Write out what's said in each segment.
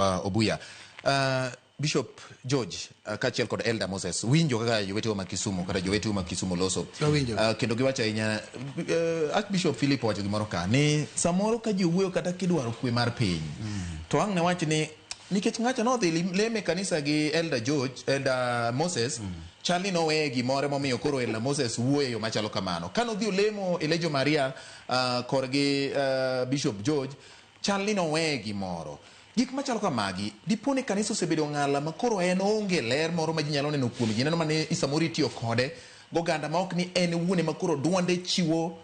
Obuya. Bishop George kaachiel kod Elder Moses winjo kaka jowetewa ma Kisumu kata jowetewa ma Kisumu loso. Awinjo. Kendo giwacho ahinya Archbishop Philip owacho gimoro ka ni samoro ka ji owuoyo kata kidwaro kwe mar piny to ang' ne wach ni nikech ng'acha nodhi leme e kanisa gi Elder George, Elder Moses chal ni noweye gimoro emomiyo koro Elder Moses wuoyo e yo machalo kamano. Ka nodhi olemo e Legio Maria korgi Bishop George chal ni noweye gimoro. Gik machalo kamagi, dipo ni kanisa osebedo ng'ala ma koro en onge ler moro ma ji nyalo neno kuome. Ji neno mana ni samoro itiyo kode goganda ma ok ni en owuon ema koro duonde chiwo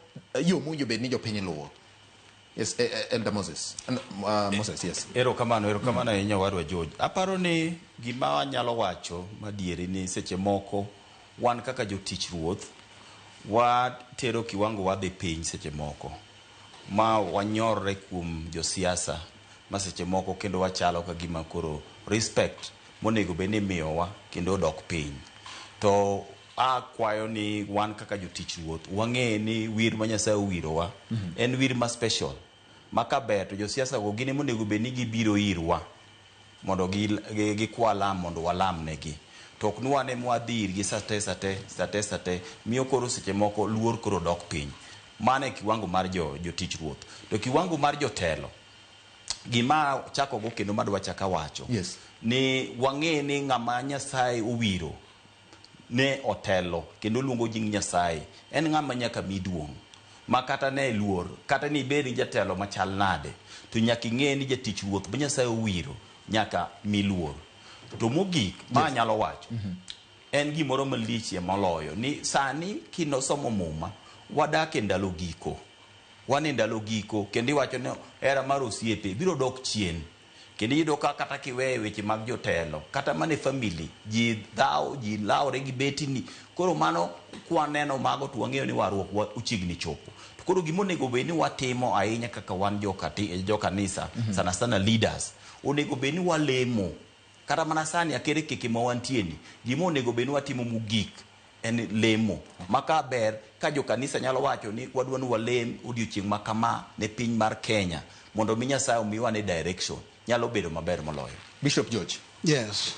yo mowinjo bed ni jopiny luwo. Yes, Elder Moses. Moses, yes. Erokamano, erokamano ahinya owadwa George. Aparo ni gima wanyalo wacho madieri ni seche moko wan kaka jotich ruoth watero kiwango wadhi piny seche moko ma wanyorre kuom josiasa ma seche moko kendo wachalo ka gima koro respect monego bed ni imiyowa kendo odok piny. To akwayo ni wan kaka jotich ruoth wang'e ni wir ma Nyasaye owirowa en wir ma special ma kaber to josiasa go gin ema onego bed ni gibiro irwa mondo gikwa lam mondo walam negi. To ok ni wan ema wadhi irgi sate sate sate sate miyo koro seche moko luor koro dok piny. Mano e kiwango mar jotich ruoth. To kiwango mar jotelo, gima chako go kendo madwa chaka wacho ni wang'e ni ng'ama Nyasaye owiro ne otelo kendo luongo nying Nyasaye en ng'ama nyaka mi duong'. Ma kata ne luor, kata ni ibed jatelo machal nade, to nyaka ing'e ni jatich ruoth ma Nyasaye owiro nyaka mi luor. To mogik ma anyalo wacho en gimoro malichie moloyo ni sani kinosomo muma wadak e ndalo giko. Wan e ndalo giko kendo iwacho ni hera mar osiepe biro dok chien. Kendo iyudo ka kata kiweyo weche mag jotelo, kata mana e family, ji dhaw, ji lawre gi betini. Koro mano kwaneno mago to wang'eyo ni warruok wa ochiegni chopo. To koro gima onego bed ni watimo ahinya kaka wan jokanisa, sana sana leaders, onego bed ni walemo. Kata mana sani akere keke ma wantie ni, gima onego bed ni watimo mogik en lemo. Ma ka ber ka jokanisa nyalo wacho ni wadwa ni walem odiochieng' ma kama ne piny mar Kenya mondo mi Nyasaye omiwa ne direction nyalo bedo maber moloyo. Bishop George. Yes.